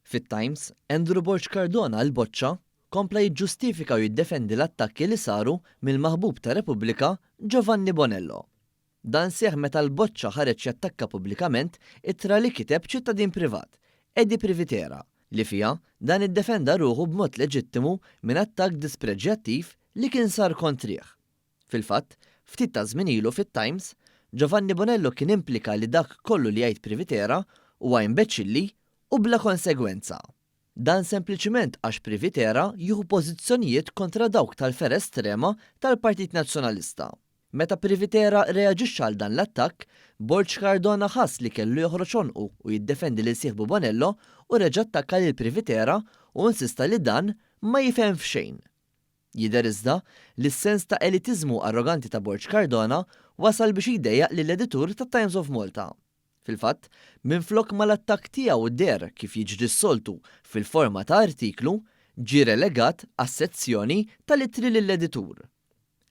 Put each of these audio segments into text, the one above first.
Fit-Times, Andrew Borg Cardona l-Boċċa kompla jiġġustifika u jiddefendi l-attakki li saru mill-maħbub ta' Repubblika Giovanni Bonello. Dan seħħ meta l-Boċċa ħareġ jattakka pubblikament ittra li kiteb ċittadin privat, Eddie Privitera, li fiha dan iddefenda ruħu b'mod leġittimu minn attakk dispreġjattiv li kien sar kontrih. Fil-fatt, ftit taż-żmien ilu fit-Times, Giovanni Bonello kien implika li dak kollu li jgħid Privitera huwa imbeċilli u bla konsegwenza. Dan sempliċiment għax Privitera jieħu pożizzjonijiet kontra dawk tal-fergħa estrema tal-Partit Nazzjonalista. Meta Privitera rreaġixxa għal dan l-attakk, Borg Cardona ħass li kellu joħroġ għonqu u jiddefendi lil sieħbu Bonello u reġa' attakka lil Privitera u insista li dan ma jifhem f'xejn. Jidher iżda li s-sens ta' elitiżmu arroganti ta' Borg Cardona wasal biex jdejjaq lill-editur tat-Times of Malta. Fil-fatt, minflok ma l-attakk tiegħu deher kif jiġri s-soltu fil-forma ta' artiklu, ġie relegat għas-sezzjoni tal-ittri lill-editur.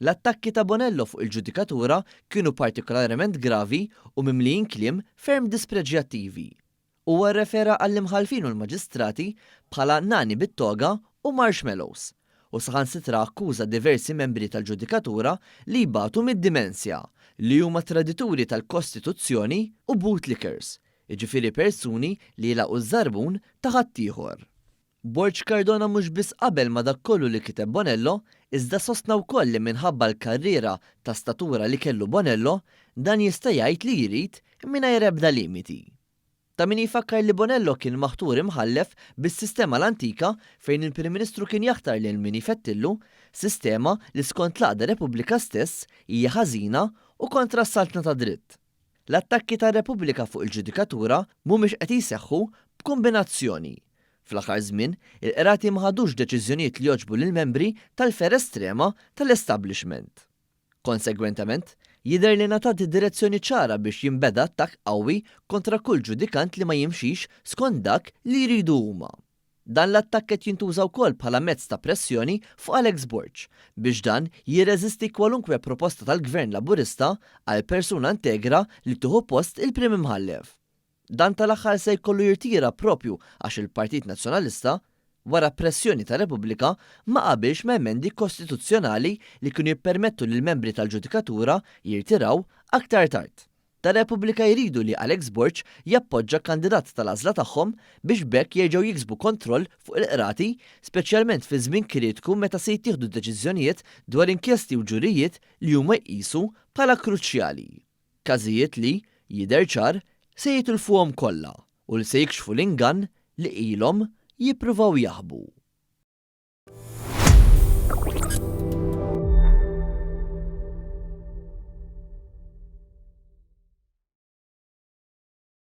L-attakki ta' Bonello fuq il-ġudikatura kienu partikolarment gravi u mimlijin kliem ferm dispreġjattivi. Huwa rrefera għall-imħallfin u l-maġistrati bħala nani bit-toga u marshmallows, u saħansitra akkuża diversi membri tal-ġudikatura li jbatu mid-dimensja, li huma tradituri tal-Kostituzzjoni u bootlickers, jiġifieri persuni li jilgħaqu ż-żarbun ta' ħaddieħor. Borg Cardona mhux biss qabel ma' dak kollu li kiteb Bonello, iżda sostna wkoll li minħabba l-karriera ta' statura li kellu Bonello, dan jista' jgħid li jrid mingħajr ebda limiti. Ta' min jfakkar li Bonello kien maħtur imħallef bis-sistema l-antika fejn il-Prim Ministru kien jaħtar lil min jfettillu, sistema li skont l-għaqda Repubblika stess hija ħażina u kontra s-saltna tad-dritt. L-attakki ta' Repubblika fuq il-ġudikatura mhumiex qed jseħħu b'kumbinazzjoni. Fl-aħħar żmien, il-qrati ma ħadux deċiżjonijiet li jogħġbu lill-membri tal-fergħa estrema tal-establishment. Konsegwentement, jidher li ngħatat direzzjoni ċara biex jinbeda attakk qawwi kontra kull ġudikant li ma jimxix skont dak li jridu huma. Dan l-attakk qed jintuża wkoll bħala mezz ta' pressjoni fuq Alex Borg biex dan jirreżisti kwalunkwe proposta tal-Gvern Laburista għal persuna integra li tieħu post il-Prim Imħallef. Dan tal-aħħar se jkollu jirtira proprju għax il-Partit Nazzjonalista, wara pressjoni ta' Repubblika, ma qabilx ma' emendi kostituzzjonali li kienu jippermettu lill-membri tal-ġudikatura jirtiraw aktar tard. Ta' Repubblika jridu li Alex Borg jappoġġa kandidat tal-għażla tagħhom biex b'hekk jerġgħu jiksbu kontroll fuq il-qrati, speċjalment fi żmien kritiku meta se jittieħdu deċiżjonijiet dwar inkjesti u ġurijiet li huma jqisu bħala kruċjali. Każijiet li, jidher ċar, se jitilfuhom kollha u li se jikxfu l-ingann li ilhom jippruvaw jaħbu.